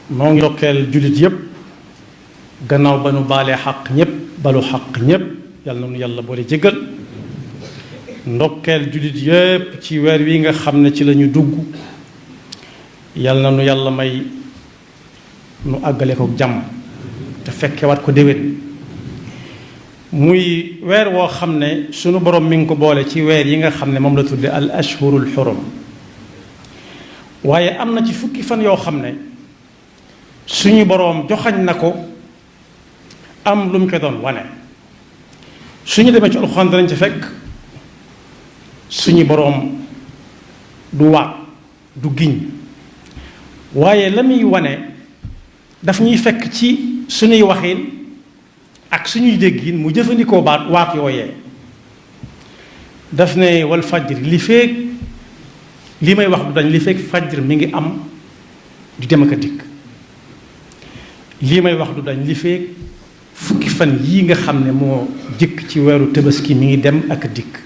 moo ngi ndokkeel jullit yépp gannaaw ba nu baalee xaq ñépp balu xaq ñépp yàlla na nu yàlla boole jéggal ndokkeel jullit yépp ci weer wi nga xam ne ci lañu dugg yàlla na nu yàlla may nu àggale ko jàmm te fekkewaat ko déwén muy weer woo xam ne sunu borom mi ngi ko boole ci weer yi nga xam ne moom la tudde al ashhurul xurum waaye am na ci fukki fan yoo xam ne suñu boroom joxañ na ko am lu mu ko doon wane suñu demee ci alxuraan danañ ci fekk suñu boroom du waat du giñ waaye la muy wane daf ñuy fekk ci suñuy waxin ak suñuy déggin mu jëfandikoo waat yooyee daf ne wal fajr li feek li may wax du dañ li feek fajr mi ngi am di dem ak a dikk lii may wax du dañ li feek fukki fan yii nga xam ne moo jëkk ci weeru tabaski mi ngi dem ak a dikk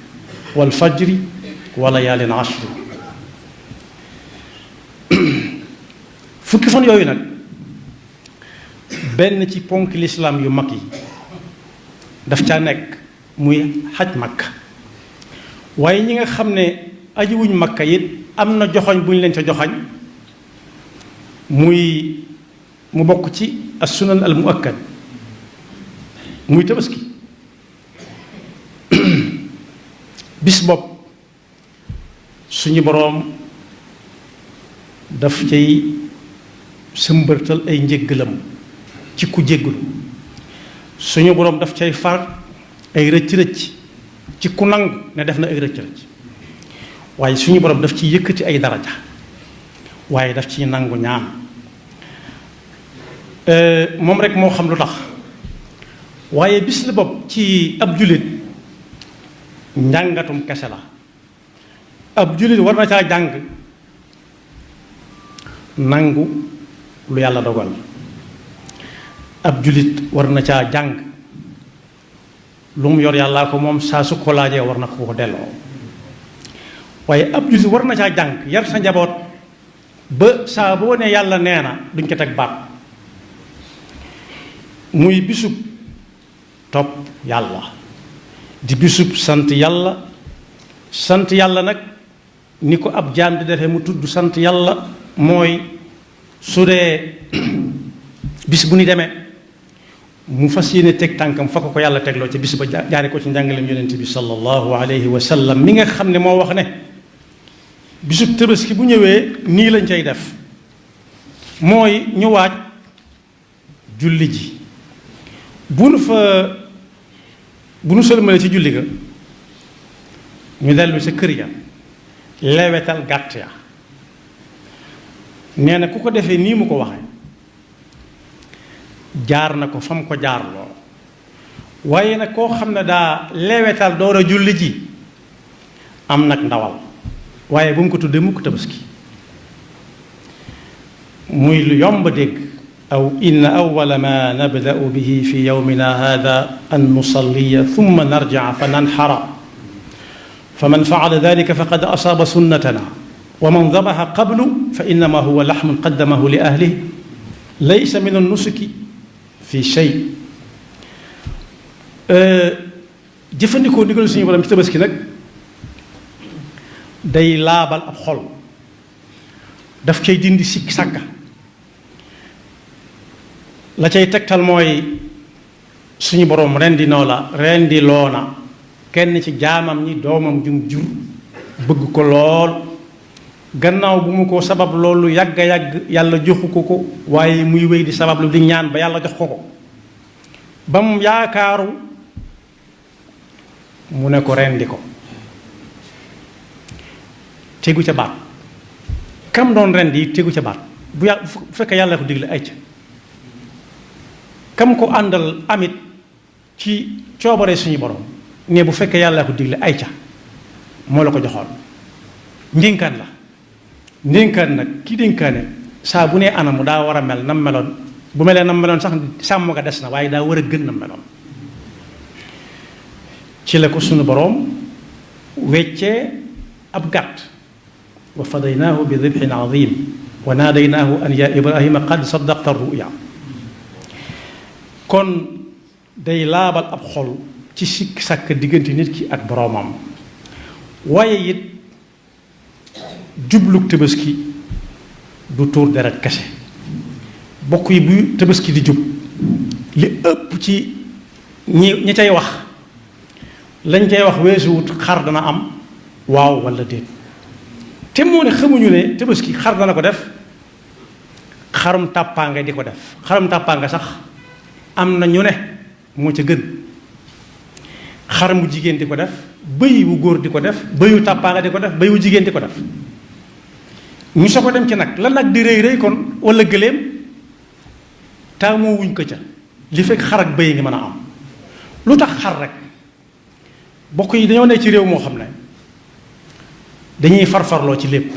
wal fajri wala yaalin ashri fukki fan yooyu nag benn ci ponk lislaam yu mag yi daf caa nekk muy xaj makka waaye ñi nga xam ne ajiwuñ makka it am na joxoñ bu ñu leen ca joxañ mu bokk ci as sunan al muakkad muy tabaski bis bopp suñu boroom daf cay sëmbërtal ay njéggalam ci ku jéggalu suñu boroom daf cay far ay rëcc-rëcc ci ku nangu ne def na ay rëcc-rëcc waaye suñu boroom daf ci yëkkati ay daraja waaye daf ciy nangu ñaan moom rek moo xam lu tax waaye bis la bopp ci ab jullit njàngatum kese la ab jullit war na caa jàng nangu lu yàlla dogal ab jullit war na caa jàng lu mu yor yàllaa ko moom saa su ko laajee war na ko delloo waaye ab jullit war na caa jàng yar sa njaboot ba saa boo ne yàlla nee na duñ ko teg baat muy bisub topp yàlla di bisub sant yàlla nag ni ko ab jaam di defee mu tudd sant yàlla mooy su dee bis bu ni demee mu fas yéene teg tànkam fa ko yàlla tegloo ca bis ba jaare ko ci njàngaleem yonent bi sallallahu alayhi wa sallam mi nga xam ne moo wax ne bisub tabaski bu ñëwee nii lañ cay def mooy ñu waaj julli ji bu nu sëlmale ci julli ga ñu dellu sa kër ya lewetal gàtt ya nee na ku ko defee nii mu ko waxe jaar na ko fa mu ko jaarloo waaye nag koo xam ne daa lewetal door a julli ji am nag ndawal waaye bu mu ko tuddee mukk tabaski muy lu yomb dégg aw inna awwala ma nabda'u bihi fi yawmina hada an nusalliya thumma narji'a fa nanxara fa man fa'ala dhalika faqad asaaba sunnatana wa man dabaxa qablu fa innama huwa laxmun qaddamahu li ahlihi laysa min an-nusuki fi shay jëfandikoo ndigal suñu borom ci tabaski nag day laabal ab xol daf cay dindi sikki sàkka la cay tegtal mooy suñu borom rendi loona kenn ci jaamam ñi doomam jum jur bëgg ko lool gannaaw bu mu ko sabab loolu yàgg yàlla joxu ko waaye muy wéy di sabab lu di ñaan ba yàlla jox ko ba mu yaakaaru mu ne ko rendi ko tegu ca baat kam doon rendi tegu ca baat bu fekkee yàlla ko digle ay ca kam ko àndal amit ci coobare suñu borom ne bu fekkee yàlla ko digle ay ca moo la ko joxoon ndénkaan la ndénkaan nag ki dénkaane saa bu nee anamu daa war a mel nam meloon bu melee nam meloon sax sàmm nga des na waaye daa war a gën nam meloon ci la ko suñu borom weccee ab gàtt wa fadaynaahu bi dibhin azim wa naadaynaahu an yaa Ibrahima qad saddaqta ruya. kon day laabal ab xol ci sikk sàkk diggante nit ki ak boroomam. waaye it jublug tabaski du tuur deret kese. bokk yi bu tabaski di jub li ëpp ci ñi cay wax lañ cay wax weesuwut xar dana am waaw walla déet. te moo ne xamuñu ne tabaski xar dana ko def, xarum tàppaange di ko def. xarum tàppaange sax am na ñu ne moo ca gën. xar mu jigéen di ko def, bëy wu góor di ko def, bëyu tàppaange di ko def, bëy wu jigéen di ko def. ñu soo ko dem ci nag la nag di rëy rëy kon walla gëléem taamoo wuñ ko ca li fekk xar ak bëy ngi mën a am. lu tax xar rek bokk yi dañoo ne ci réew moo xam ne dañuy farfarloo ci lépp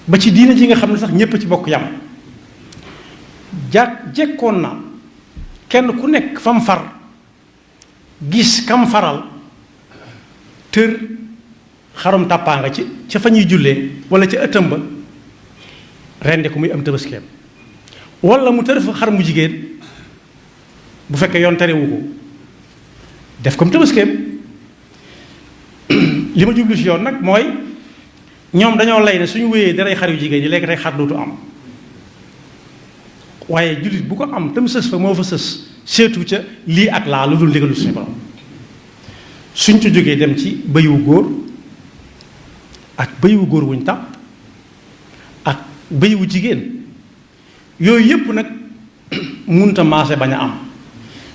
ba ci diine ji nga xam ne sax ñépp ci bokk yam. jekkoon na kenn ku nekk fam far gis kam faral tër xarum tàppaanga ci ca fa ñuy jullee walla ca ëttam ba rendi ko muy am tabaskeem, walla mu tër fa xar mu jigéen bu fekkee yoon terewu ko def comme tabaskeem. li ma jublu ci yoon nag mooy ñoom dañoo lay ne suñu wéyee daray xar yu jigéen ñi léegi tey xar dootu am. waaye jullit bu ko am tam sës fa moo fa sës seetu ca lii ak laa lu dul ndigalu suñu borom. suñ ci jógee dem ci bëy wu góor ak bëy wu góor wuñ tàpp ak bëy wu jigéen yooyu yépp nag munta maase bañ a am.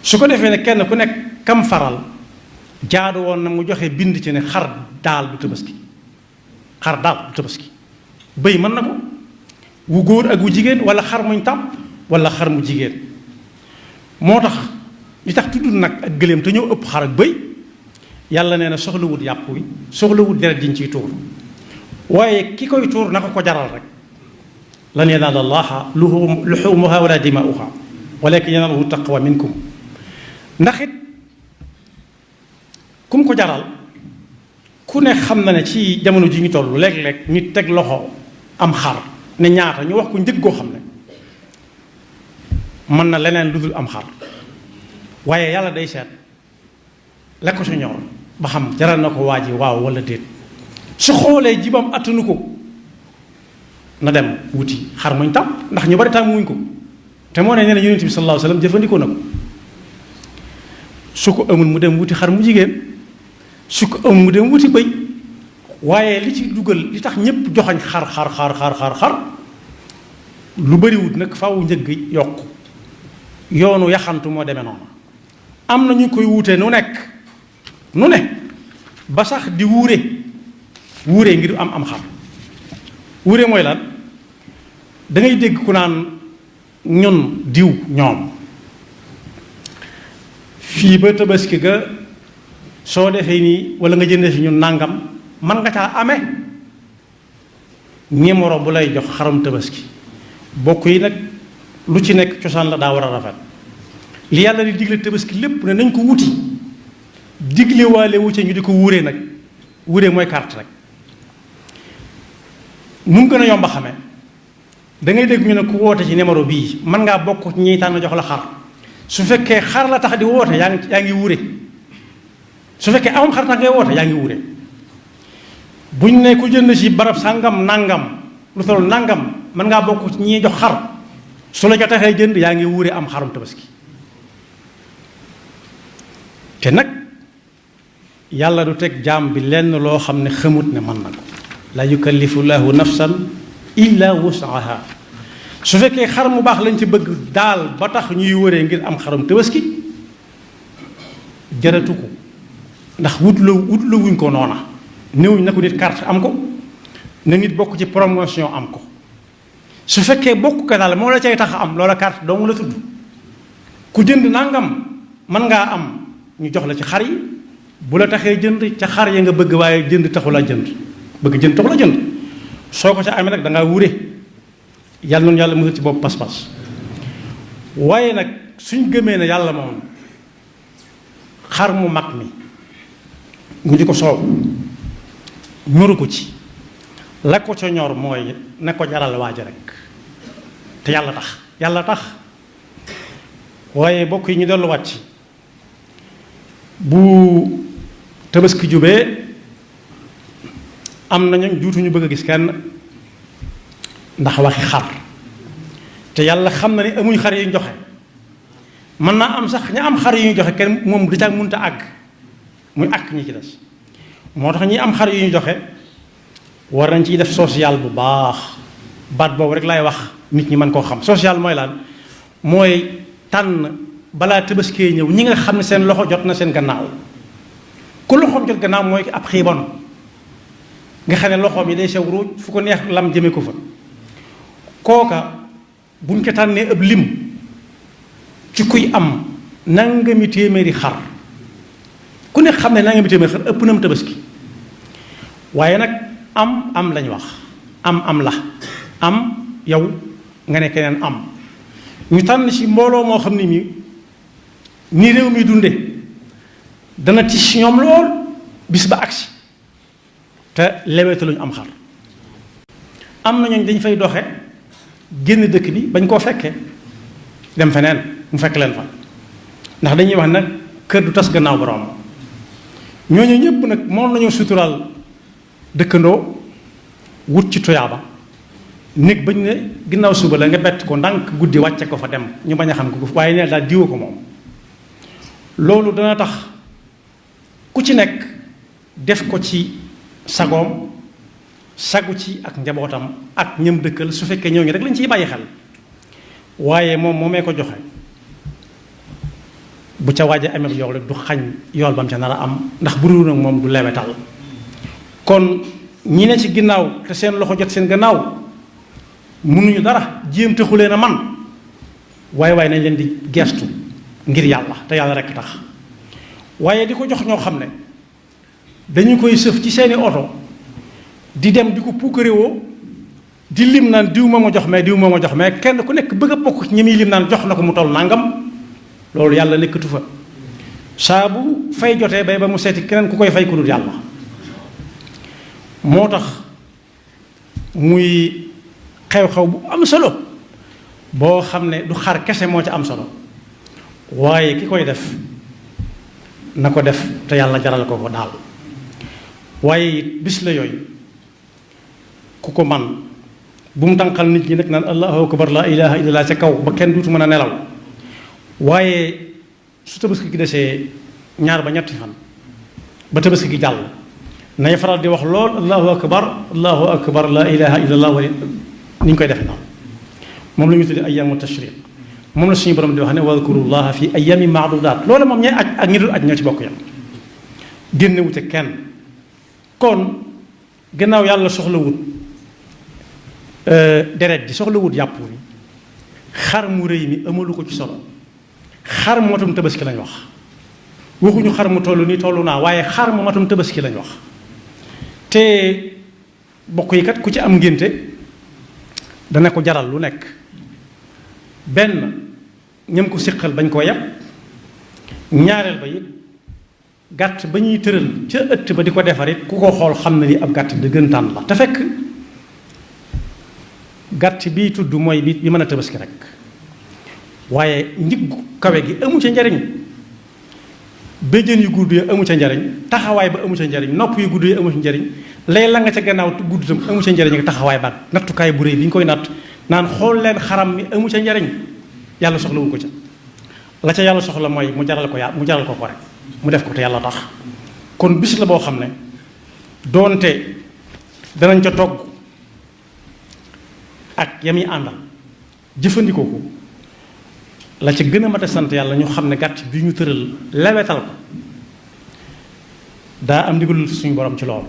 su ko defee ne kenn ku nekk kam faral jaadu woon na mu joxe bind ci ne xar daal du tabaski. xar daal du tabaski. bëy mën na ko wu góor ak wu jigéen walla xar muñ tàpp walla xar mu jigéen. moo tax li tax tudd nag ak gëléem te ñoo ëpp xar ak bëy yàlla nee na soxlawut yàpp wi soxlawut deret jiñ ciy tuur waaye ki koy tuur na ko jaral rek. lan yanaala llaaha luhuumuhaa wala dimaa'uhaa walaakin yanaaluhu taqwa minkum. ndax it kum ko jaral ku ne xam na ne ci jamono ji ñu toll léeg-léeg nit teg loxo am xar ne ñaata ñu wax ko njëg goo xam ne mën na leneen lu dul am xar waaye yàlla day seet la ko su ñor ba xam jaral na ko waa ji waaw walla déet. su xoolee jibam attanu ko na dem wuti xar muñ tàmm ndax ñu bari tàmm wuñ ko te moo ne nee na yonent bi sallallahu alayhi wasallam jëfandikoo na ko. su ko amul mu dem wuti xar mu jigéen, su ko amul mu dem wuti bëy. waaye li ci dugal li tax ñépp joxañ xar lu bariwut nag faaw njëg gi yokk. yoonu yaxantu moo demee noonu. am na ñu koy wuute nu ne ba sax di wuure ngir am xar. wuure mooy lan? da ngay dégg ku naan ñun diw ñoom fii ba tabaski ga soo defee nii walla nga jëndee fi ñun nàngam man nga caa amee numéro bu lay jox xarum tabaski. bokk yi nag lu ci nekk cosaan la daa war a rafet. li yàlla di digle tabaski lépp ne nañ ko wuti digle waale wu ca ñu di ko wuure nag. wuure mooy carte rek. nu mu gën a yomb a xamee da ngay dégg ñu ne ku woote ci numéro bii mën ngaa bokk ñiy tànn jox la xar. su fekkee xar la tax di woote yaa ngi wuure. su fekkee amam xar tax ngay woote yaa ngi wuure. buñ ne ku jënd ci barab sàngam nangam lu toll nangam mën ngaa bokk ci ñiy jox xar su la ca taxee jënd yaa ngi wuure am xarum tabaski. te nag yàlla du teg jaam bi lenn loo xam ne xamut ne mën na ko. la yukallifu llaahu nafsan illa wus'aha. su fekkee xar mu baax lañ ci bëgg daal ba tax ñuy wëree ngir am xarum tabaski jaratu ko ndax wut la wuñ ko noona. néewuñ na ko nit carte am ko na nit bokk ci promotion am ko. su fekkee bokk ko daal moo la cay tax am loola carte doomu la tudd. ku jënd nangam mën ngaa am ñu jox la ci xar yi bu la taxee jënd ca xar ya nga bëgg waaye jënd taxu la jënd bëgg jënd taxu la jënd. soo ko ca amee nag da ngaa wure yàlla noonu yàlla musal ci bopp pas-pas. waaye nag suñ gëmee ne yàlla moom xar mu mag mi ñu di ko soow ñoru ko ci la ko ca ñor mooy na ko jaral waaja rek. te yàlla tax waaye bokk yi ñu delluwaat ci bu tabaski jubee am nañu juutuñu bëgg a gis kenn ndax waxi xar te yàlla xam na ne amuñ xar yi ñu joxe mën naa am sax ña am xar yu ñu joxe kenn moom da ca mënta àgg muy àgg ñi ci des moo tax ñi am xar yu ñu joxe war nañ ciy def social bu baax baat boobu rek laay wax nit ñi mën koo xam social mooy lan mooy tànn balaa tabaskee ñëw ñi nga xam ne seen loxo jot na seen gannaaw ku loxoom jot gannaaw mooy ab xiibon nga xam ne loxoom yi day sew ruuj fu ko neex lam jëme ko fa kooka buñ ko tànnee ab lim ci kuy am nangami téeméeri xar ku ne xam ne nangami téeméeri xar ëpp na mu tabaski waaye nag am lañ wax am la am yow nga ne keneen am ñu tànn ci mbooloo moo xam ne ni réew mi dunde dana ci ñoom lool bis ba agsi te lewetu luñu am xar am na ñooñ dañ fay doxe génn dëkk bi bañ koo fekkee dem feneen mu fekk leen fa ndax dañuy wax nag kër du tas gannaaw borom ñooñu ñëpp nag moom nañoo suturaal dëkkandoo wut ci tuyaaba néeg bañ ne ginnaaw suba la nga bett ko ndànk guddi wàcce ko fa dem ñu bañ a xam ko waaye nee daal diwa ko moom loolu dana tax ku ci nekk def ko ci sagoom sagu ci ak njabootam ak ñëm dëkkal su fekkee ñooñu rek lañ ciy bàyyi xel waaye moom moomee ko joxe bu ca waaje amee yool rek du xañ yool bam ca nar a am ndax bu dul nag moom du lewetal kon ñi ne ci ginnaaw te seen loxo jot seen gannaaw mënuñu dara jéem taxu leen a man waaye nañ leen di gestu ngir yàlla te yàlla rekk tax waaye di ko jox ñoo xam ne dañu koy sëf ci seeni oto di dem di ko puukarewoo di lim naan diw ma jox mais diw ma jox mais kenn ku nekk bëgg a bokk ci ñi muy lim naan jox na ko mu toll nangam loolu yàlla nekkatu fa saa bu fay jotee bay ba mu seeti keneen ku koy fay ku dul yàlla moo tax muy xew-xew bu am solo boo xam ne du xar kese moo ci am solo waaye ki koy def na ko def te yàlla jaral ko daal waaye bis la yooyu ku ko man bu mu tànqal nit ñi nag naan allahu akbar la ilaha illallah ca kaw ba kenn duutu mën a nelaw waaye su tabaski gi desee ñaar ba ñetti fan ba tabaski gi jàll nañ faral di wax lool allahu akbar la ilaha illallah wala ni ñu koy defee noonu moom la ñu tuddee ayyamu tashriq moom la suñu borom di wax ne wadkurullaha fi ayyamin maadudaat loolu moom ñooy aj ak ñi dul aj ñoo ci bokk yam génne wute kenn kon gannaaw yàlla soxlawut deret ji soxlawut yàpp wi xar mu rëy mi amalu ko ci solo xar mu matum tabaski lañ wax waxuñu xar mu toll nii toll naa waaye xar mu matum tabaski lañ wax te bokk yi kat ku ci am ngénte dana ko jaral lu nekk benn ñam ko siqal bañ koo yàpp ñaareel ba it gàtt ba ñuy tëral ca ëtt ba di ko defar it ku ko xool xam na ni ab gàtt dëggantaan la te fekk gàtt bii tudd mooy bi mën a tabaski rek waaye njiggu kawe gi amu ca njariñ béjjën yu gudd ya amu ca njariñ taxawaay ba amu ca njariñ nopp yu gudd ya amu ca njariñ lay la nga ca gannaaw gudd tam amu ca njariñ ak taxawaay ba nattukaay bu rëy bi ñu koy natt naan xool leen xaram mi amu ca njariñ yàlla soxlawu ko ca la ca yàlla soxla mooy mu jaral ko ko rek mu def ko te yàlla tax kon bis la boo xam ne doonte danañ ca togg ak yami àndal jëfandikoo ko la ca gën a mat a sant yàlla ñu xam ne gàtt bi ñu tëral lewetal ko daa am ndigalul suñu borom ci loolu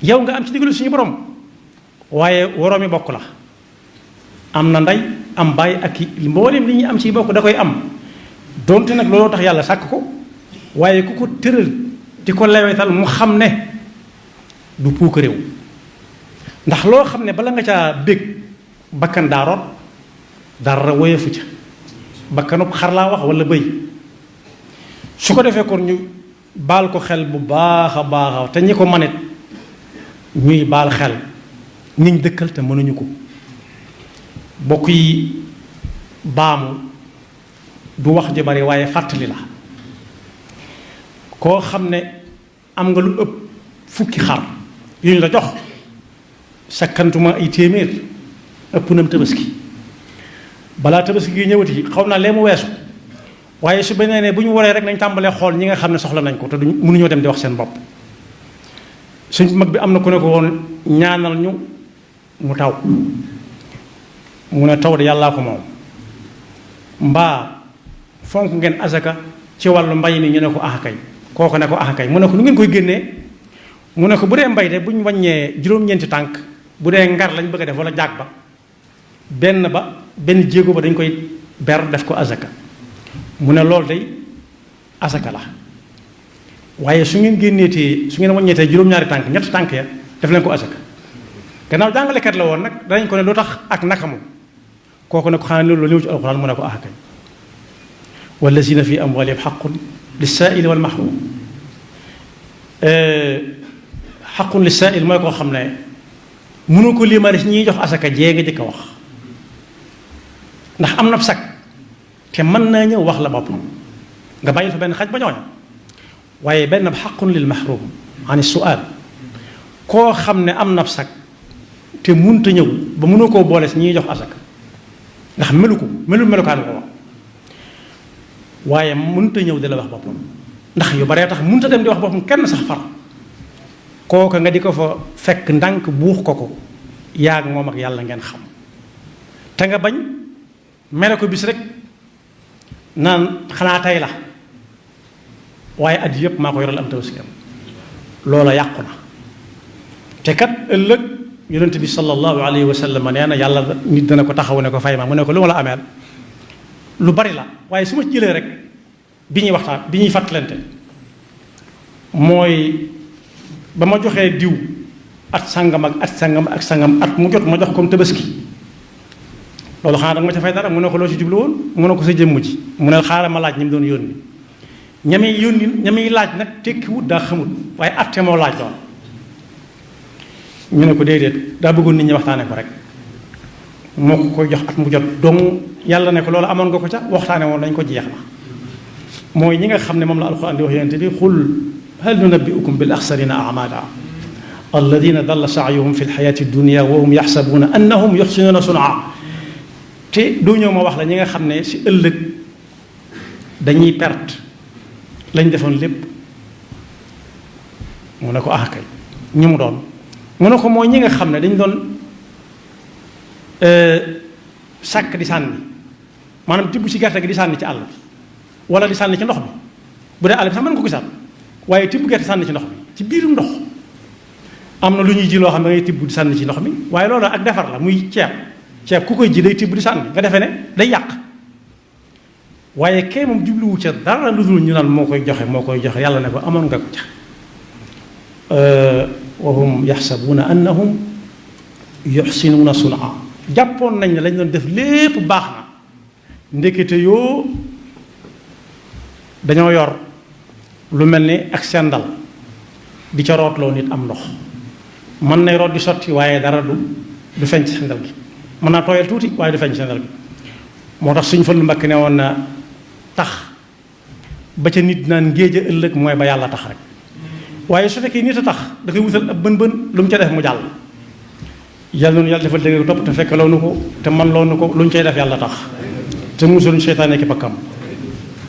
yow nga am ci ndigalul suñu borom waaye woroomi bokk la am na ndey am baay ak i mboolem li ñuy am ci bokk da koy am donte nag looloo tax yàlla sàkk ko waaye ku ko tëral di ko lewetal mu xam ne du puuk réew ndax loo xam ne bala nga caa bég bakkan daa rot dara woyofu ca bakkanub xar laa wax wala bëy su ko defee kon ñu baal ko xel bu baax a baax te ñi ko manit ñuy baal xel ñiñ dëkkal te mënuñu ko bokk yi baamu du wax ji bari waaye fàttali la koo xam ne am nga lu ëpp fukki xar yu ñu la jox sakkantuma ay téeméer ëpp nam tabaski balaa tabaski gi ñëwati xaw naa lee mu weesu waaye su benee ne bu ñu waree rek nañ tàmbalee xool ñi nga xam ne soxla nañ ko te duñ mënuñoo dem di wax seen bopp suñ mag bi am na ku ne ko woon ñaanal ñu mu taw mu ne taw de yàllaa ko moom mbaa fonk ngeen asaka ci wàllu mbay mi ñu ne ko axakay kooku ne ko axakay mu ne ko nu ngeen koy génnee mu ne ko bu dee mbay de bu ñu wàññee juróom-ñeenti tànk bu dee ngar lañ bëgg a def wala jaag ba benn jéego ba dañ koy ber def ko asaka mu ne loolu day asaka la waaye su ngeen génneetee su ngeen wàññeetee juróom-ñaari tànk ñetti tànk ya def leen ko asaka gannaaw jàngalekat la woon nag danañ ko ne lu tax ak nakamu kooku ne ko xanaa loolu ñëw ci alxuraan mu ne ko axakay wallazina fi amwalihim xaqun lissaa'ili wal mahrum xaqun lissaa'il mooy koo xam ne mënu ko limaale si ñiy jox asaka jee nga jëkk a wax ndax am na sag te mën naa ñëw wax la boppam nga bàyyi fa benn xaj ba ñooña waaye benn xaqun lil mahrum ani su'aal koo xam ne am na sag te munta ñëw ba mënoo koo boole si ñiy jox asaka ndax melukaan ko wax waaye munta ñëw di la wax boppam ndax yu baree tax munta dem di wax boppam kenn sax far kooka nga di ko fa fekk ndànk buux ko yaag moom ak yàlla ngeen xam te nga bañ mere ko bis rek naan xanaa tey la waaye at yëpp maa ko yoral am tabaski loola yàqu na te kat ëllëg yonent bi sallallahu alayhi wa sallam nee na yàlla nit dana ko taxaw ne ko fay ma mu ne ko lu ma la ameel lu bari la waaye su ma jëlee rek bi ñuy waxtaan bi ñuy fàttalante mooy ba ma joxee diw at sangam at mu jot ma jox comme tabaski loolu xanaa danga ma ca fay dara mu ne ko loo ci jublu woon mu ne ko sa jëmm ji mu ne xaaral ma laaj ñi mu doon yónni ñami laaj nag tekkiwut daa xamut waaye atte moo laaj lool ñu ne ko déedéet daa bëggoon nit ñi waxtaane ko rek moo ko koy jox at mu jot dong yàlla ne ko loolu amoon nga ko ca waxtaane woon dañ ko jeex na mooy ñi nga xam ne moom la alxuraan di wax yonent bi xul hal nunabbi'ukum bil axsarina a'maala alladina dalla sa'yuhum fi lxayaati dunia wa hum yaxsabuuna annahum yuxsinuuna sun'a te doo ñëw ma wax la ñi nga xam ne si ëllëg dañuy perte lañ defoon lépp mu ne ko ah kay ñi mu doon mu ne ko mooy ñi nga xam ne dañ doon sàkk di sànni maanaam tibb ci gerte gi di sànni ci àll bi wala di sànni ci ndox mi bu dee àll bi sax mën nga ko gisaat waaye tibb gerte sànni ci ndox mi ci biirum ndox am na lu ñuy ji loo xam ne ngay tibb di sànni ci ndox mi waaye loolu ak defar la muy ceeb ku koy ji day tibb di sànni nga defee ne day yàq waaye kay moom jubluwu ca dara lu dul ñu naan moo koy joxe yàlla ne ko amoon nga ko ca wa hum yaxsabuuna annahum yuxsinuuna sun'a jàppoon nañ ne lañ doon def lépp baax na ndekete yoo dañoo yor lu mel ni ak sendal di ca rootloo nit am ndox mën nay root di sotti waaye dara du feeñ ci sendal gi mën naa tooyal tuuti waaye du feeñ ci sendal gi moo tax suñ fa lu mbakk ne woon na tax ba ca nit naan ngéej a ëllëg mooy ba yàlla tax rek waaye su fekkee nit a tax da koy wutal ab bën lu mu ca def mu jàll yàlla noonu yàlla defal dégg topp te fekk loo nu ko te man loo nu ko lu ñu cay def yàlla tax te musaluñ seytaane ki bakkam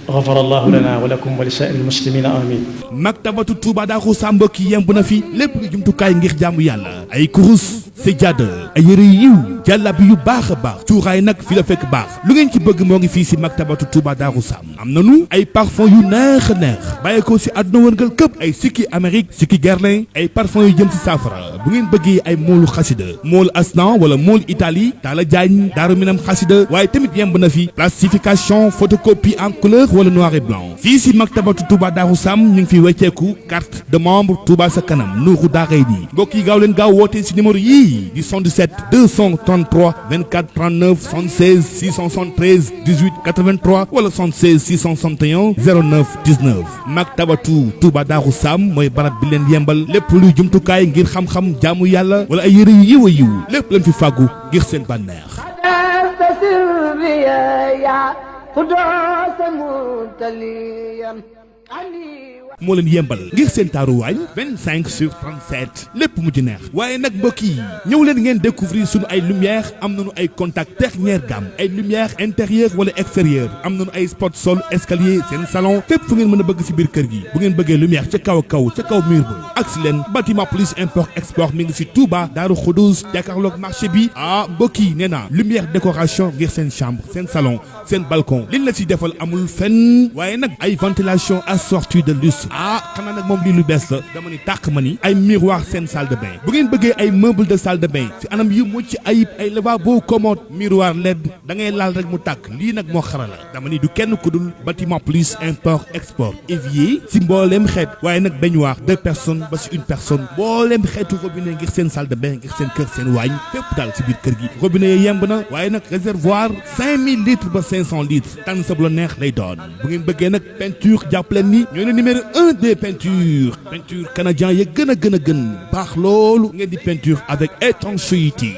غفر الله لنا ولكم ولسائر المسلمين آمين. maktabatu Touba Darou Sam mbokk yi yemb na fi lépp lu jumtukaay ngir jaamu yàlla ay kurus sajjaada ay yëre yiw jàllabi yu baax a baax cuuraay nag fi la fekk baax lu ngeen ci bëgg moo ngi fii si maktabatu Touba Darou Sam am nanu ay parfum yu neex a neex bàyyi ko si àdduna wërngal këpp ay sikki Amérique sikki Guerlain ay parfum yu jëm si saafara bu ngeen bëggee ay moolu xasida moolu Asnan wala moolu Italie Talla Diagne Daaru Minam xasida waaye tamit yemb na fi plastification photocopie en couleur wala noir et blanc fii si maktabatu Touba Darou Sam ñu ngi fi wecceeku carte de membre Touba sa kanam nuuru daaray nii mbokk yi gaaw leen gaaw woote si numéro yii di 77 233 24 39 76 673 18 83 wala 76 661 09 19 maktabatu Touba Darou Sam mooy barab bi leen yembal lépp luy jumtukaay ngir xam-xam jaamu yàlla wala ay yëre yu yiw a yiw lépp leen fi fàggu ngir seen bànneex يا قدوس متليا moo leen yembal ngir seen taaruwaañ 25/37 lépp mu ci neex waaye nag mbokk yi ñëw leen ngeen découvrir suñu ay lumière am nañu ay contact dernière gamme ay lumière intérieure wala extérieur am nañu ay spot sol escalier seen salon fépp fu ngeen mën a bëgg si biir kër gi bu ngeen bëggee lumière ca kaw ca kaw mur ba ak si leen bâtiment plus import export mi ngi si Touba Daaru Xudoos jàkkaarloog marché bi mbokk yi nee naa lumière décoration ngir seen chambre seen salon seen balcon liñ la si defal amul fenn waaye nag ay ventilation assortie de luxe xanaa nag moom lii lu bees la dama ni tàq ma ni ay miroir seen salle de bain bu ngeen bëggee ay meuble de salle de bain ci anam yu mucc ayib ay lavabo commode miroir LED da ngay laal rek mu tàkk lii nag moo xarala dama ni du kenn ku dul bâtiment plus import export évier si mbooleem xeet waaye nag baignoire 2 personnes ba si 1 personne mbooleem xeetu robinet ngir seen salle de bain ngir seen kër seen waañ fépp daal si biir kër gi robinet yi yemb na waaye nag réservoir 5000 litres ba 500 litres tànn sa bu la neex lay doon bu ngeen bëggee nag peinture jàppaleen ni ñoo ne numéro 1 des peintures peinture canadien ya gën a baax loolu ngeen di peinture avec étanchéité